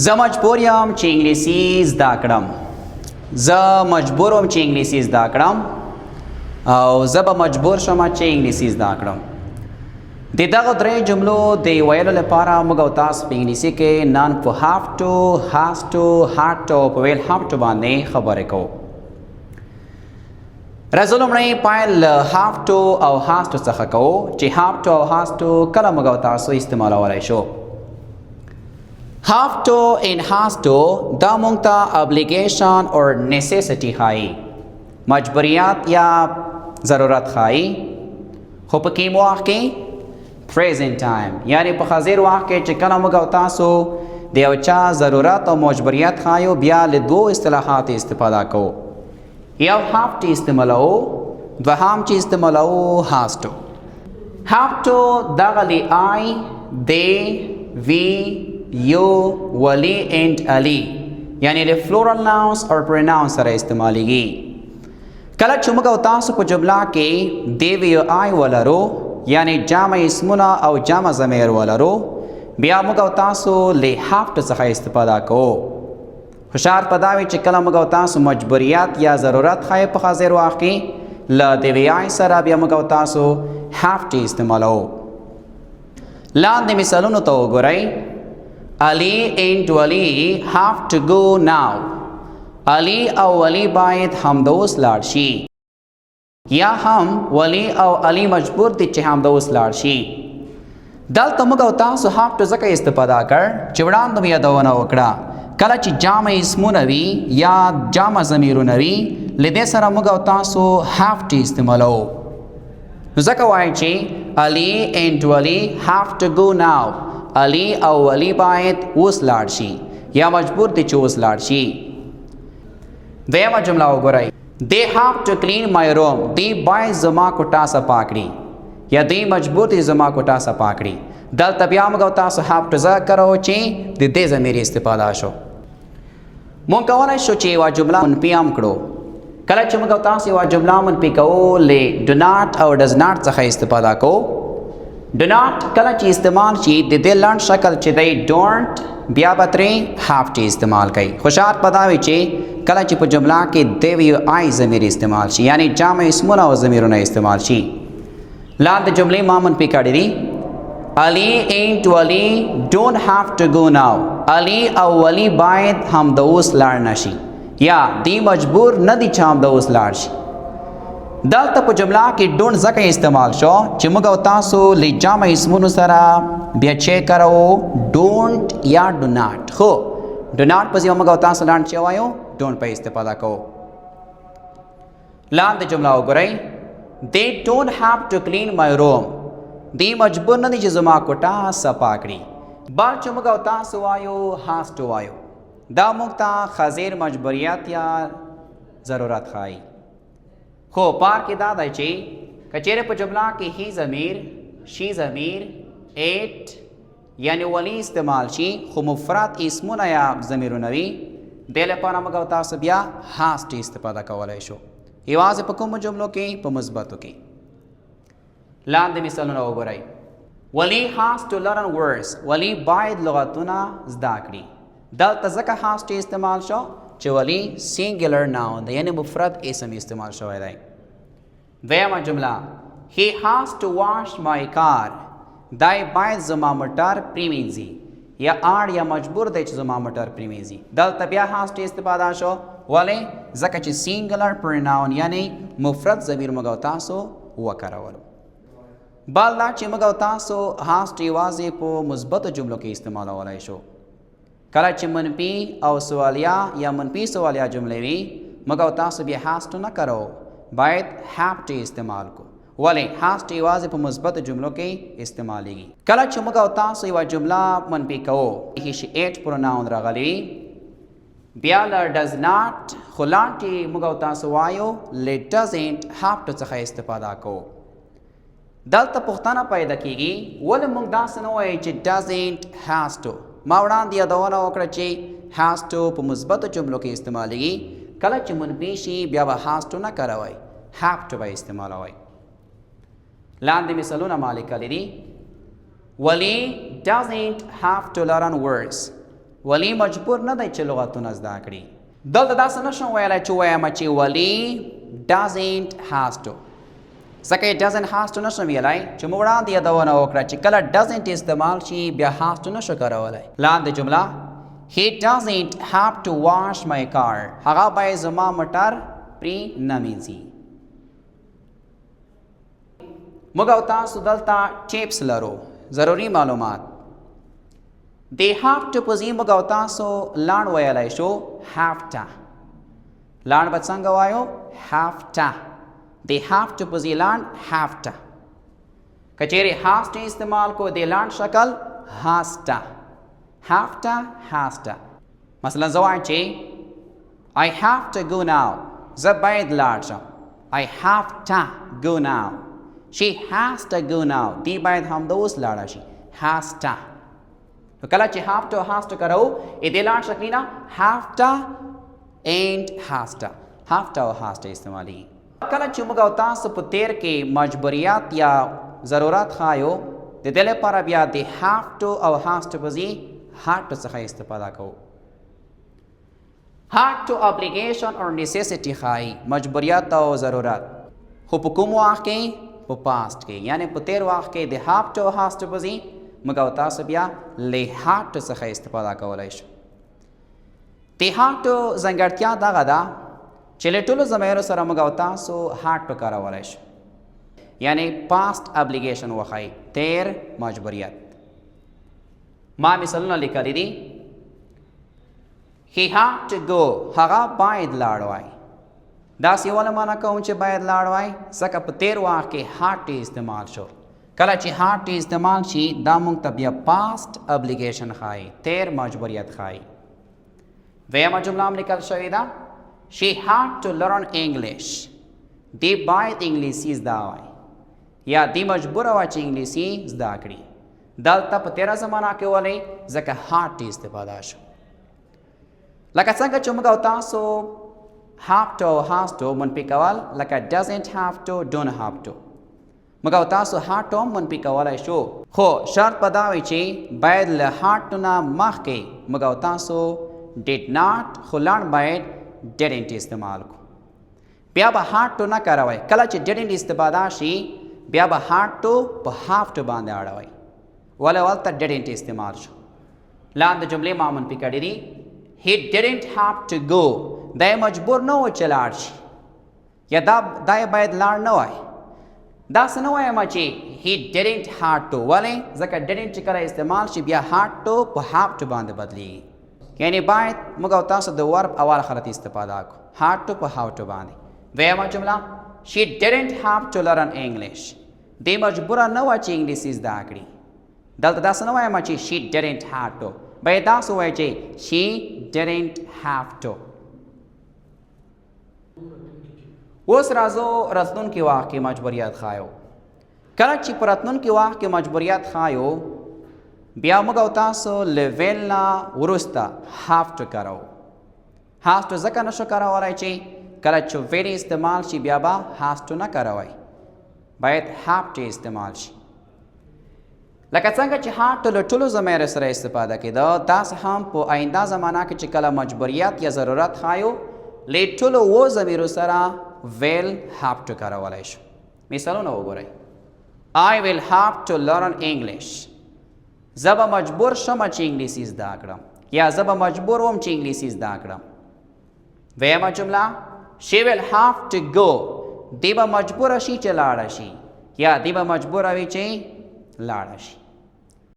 زه مجبور یم چې انګلیسي زده کړم. زه مجبور وم چې انګلیسي زده کړم او زه به مجبور شم چې انګلیسي زده کړم. د دغه درې جملو د ویلو لپاره موږ او تاسو په انګلیسي کې نن په have to، has to، had to او په will have to باندې خبرې کوو. راځو، لومړی پیل له have to او has to څخه کوو چې have to او has to کله موږ او تاسو استعمالولی شو. Have to and has to دا مونږ ته obligation or necessity ښایي، مجبوریت یا ضرورت ښایي، خو په کوم وخت کې؟ Present time، یعنی په حاضر وخت کې. چې کله موږ او تاسو د یو چا ضرورت او مجبوریت ښایو، بیا له دوو اصطلاحات استفاده کوو. یو have to استعمالوو، دوهم چې استعمالوو has to. Have to دغه له I، they، we، you، ولی and علی، یعنی له plural nouns or pronouns سره استعمالیږي. کله چې موږ او تاسو په جمله کې they، we، I ولرو، یعنی جمع اسمونه او جمع ضمیر ولرو، بیا موږ او تاسو له have to څخه استفاده کوو، خو شرط په دا وي چې کله موږ او تاسو مجبوریت یا ضرورت ښایي په حاضر وخت کې له they، we، I سره، بیا موږ او تاسو have to استعمالوو. لاندې مثالونو ته وګورئ. Ali and Wali have to go now. Ali او ولی باید همدا اوس لاړ شي، یا هم ولی او علی مجبور دي چې همدا اوس لاړ شي. دلته موږ او تاسو have to ځکه استفاده کړ چې وړاندې مې یادونه وکړه، کله چې جمع اسمونه وي یا جمع ضمیرونه وي، له دې سره موږ او تاسو have to استعمالوو. نو ځکه وایي چې Ali and Wali have to go now. Ali او ولی باید اوس لاړ شي یا مجبور دي چې اوس لاړ شي. دویمه جمله وګورئ. They have to clean my room. دوی باید زما کوټه صفا کړي یا دوی مجبور دي زما کوټه صفا کړي. دلته بیا موږ او تاسو have to ځکه کاروو چې د they ضمیر استفاده شو. مونږ کولای شو چې یوه جمله منفي هم کړو. کله چې موږ او تاسو یوه جمله منفي کوو، له do not او does not څخه استفاده کوو. Do not کله چې استعمال شي، د دې لنډ شکل چې دی don't، بیا به ترې have to استعمال کوي، خو شرط به دا وي چې کله چې په جمله کې they، we، I ضمیر استعمال شي، یعنی جمع اسمونه او ضمیرونه استعمال شي. لاندې جملې ما منفي کړې دي. Ali and Wali don't have to go now. Ali او ولی باید همدا اوس لاړ نشي یا دی مجبور نه دي چې همدا اوس لاړ شي. دلته په جمله کې don't ځکه استعمال شو چې موږ او تاسو له جمع اسمونو سره بیا چې کاروو don't یا do not، خو do not په ځای موږ او تاسو لاندې چې وایو don't په استفاده کوو. لاندې جمله وګورئ. They don't have to clean my room. دی مجبور نه دي چې زما کوټه صفا کړي. بل چې موږ او تاسو وایو has to وایو، دا موږ ته حاضر مجبوریت یا ضرورت ښایي، خو فرق دا دی چې که چېرې په جمله کې he ضمیر، she ضمیر، it یعنی ولی استعمال شي، خو مفرد اسمونه یا ضمیرونه وي، دې لپاره موږ او تاسو بیا has to استفاده کولی شو. یوازې په کومو جملو کې؟ په مثبتو کې. لاندې مثالونه وګورئ. ولی has to learn words. ولی باید لغتونه زده کړي. دلته ځکه has to استعمال شو چې ولی singular noun دی، یعنی مفرد اسم استعمال شوی دی. دویمه جمله: He has to wash my car. دی باید زما موټر پریمینځي یا اړ یا مجبور دی چې زما موټر پریمینځي. دلته بیا has to استفاده شو. ولې؟ ځکه چې singular pronoun یعنی مفرد ضمیر موږ او تاسو وکارولو. بل دا چې موږ او تاسو has to یوازې په مثبتو جملو کې استعمالولی شو. کله چې منفي او سوالیه یا منفي سوالیه جملې وي، موږ او تاسو بیا has to نه کاروو، باید have to استعمال کو. ولې؟ Has to یوازې په مثبتو جملو کې استعمالیږي. کله چې موږ او تاسو یوه جمله منفي کوو، he، she، it pronoun راغلی، بیا له does not، خو لاندې موږ او تاسو وایو له doesn't have to څخه استفاده کوو. دلته پوښتنه پیدا کیږي، ولې موږ داسې نه وایو چې doesn't has to؟ ما وړاندې یادونه وکړه چې has to په مثبتو جملو کې استعمالیږي. کله چې منفي شي، بیا به has to نه کاروئ، have to به استعمالوئ. لاندې مثالونه ما لیکلي دي. ولی doesn't have to learn words. ولي مجبور نه دی چې لغتونه زده کړي. دلته داسې نه شم ویلی چې وایم چې ولي doesn't has to، ځکه یې doesn't has to نه شم ویلی چې موږ وړاندې یادونه وکړه چې کله doesn't استعمال شي بیا has to نه شو کارولی. لاندې جمله He doesn't have to wash my car، هغه باید زما موټر پرې نه مینځي. موږ او تاسو دلته tips لرو، ضروري معلومات. د have to په ځای موږ او تاسو لاند ویلی شو have to. لاند به څنګه وایو؟ have to. د have to په ځای لاند have to. که چیرې has to استعمال کو د لاند شکل has to، have to، has to. مثلا زه وایم چې I have to go now، زه باید لاړ شم. I have to go now. She has to go now، دی باید همدا اوس لاړه شي. has to. نو کله چې have to has to کاروو دې لاند شکلي نه have to and has to، have to او has to استعمالېږي. کله چې موږ او تاسو په تیر کې مجبوریت یا ضرورت ښایو د دې لپاره بیا د have to او has to په ځای had to څخه استفاده کوو. had to obligation or necessity ښایي، مجبوریت او ضرورت، خو په کوم وخت کې؟ په past کې، یعنی په تیر وخت کې د have to او has to په ځای موږ او تاسو بیا له had to څخه استفاده کولی شو. د had to ځانګړتیا دغه ده چې له ټولو ضمیرو سره موږ او تاسو had to کارولی شو، یعنی past obligation وښایي، تیر مجبوریت. ما مثالونه لیکلي دي. He had to go، هغه باید لاړ وای. داسې ولې معنا کوم چې باید لاړ وای؟ ځکه په تیر وخت کې had to استعمال شو. کله چې had to استعمال شي دا موږ ته بیا past obligation ښایي، تیر مجبوریت ښایي. دویمه جمله هم لیکل شوې ده She had to learn English، دی باید انګلیسي زده وای یا دی مجبوره وه چې انګلیسي زده کړي. دلته په تیره زمانه کې ولې؟ ځکه had to استفاده شو. لکه څنګه چې موږ او تاسو have to او has to منفي کول، لکه doesn't have to، don't have to، موږ او تاسو had to هم منفي کولی شو، خو شرط به دا وي چې باید له had to نه مخکې موږ او تاسو did not خو لنډ باید didn't استعمال کو. بیا به had to نه کاروئ. کله چې didn't استفاده شي بیا به had to په have to باندې اړوئ، ولې ولته didn't استعمال شو. لاندې جملې ما منفي کړې دي. He didn't have to go، دی مجبور نه و چې لاړ شي، یا دا یې باید لاړ نه وای. داسې نه وایم چې he didn't had to، ولې؟ ځکه didn't چې کله استعمال شي بیا had to په have to باندې بدلیږي، یعنی باید موږ او تاسو د verb اول حالت استفاده کړو، had to په have to باندې. دویمه جمله she didn't have to learn English، دی مجبوره نه وه چې انګلیسي زده کړي. دلته داسې نه وایم چې she didn't have to، باید داسې ووایو چې she didn't have to. اوس راځو راتلونکي وخت کې مجبوریت ښایو. کله چې په راتلونکي وخت کې مجبوریت ښایو بیا موږ او تاسو له will نه وروسته have to کاروو. has to ځکه نه شو کارولی چې کله چې will استعمال شي بیا به has to نه کاروئ، باید have to استعمال شي. لکه څنګه چې had to له ټولو ضمیرو سره استفاده کېده، داسې هم په آینده زمانه کې چې کله مجبوریت یا ضرورت ښایو له ټولو اوو ضمیرو سره will have to کارولی شو. مثالونه وګورئ. I will have to learn English، زه به مجبور شم چې انګلیسي زده کړم، یا زه به مجبور وم چې انګلیسي زده کړم. دویمه جمله she will have to go، دی به مجبوره شي چې لاړه شي، یا دی به مجبوره وي چې لاړه شي.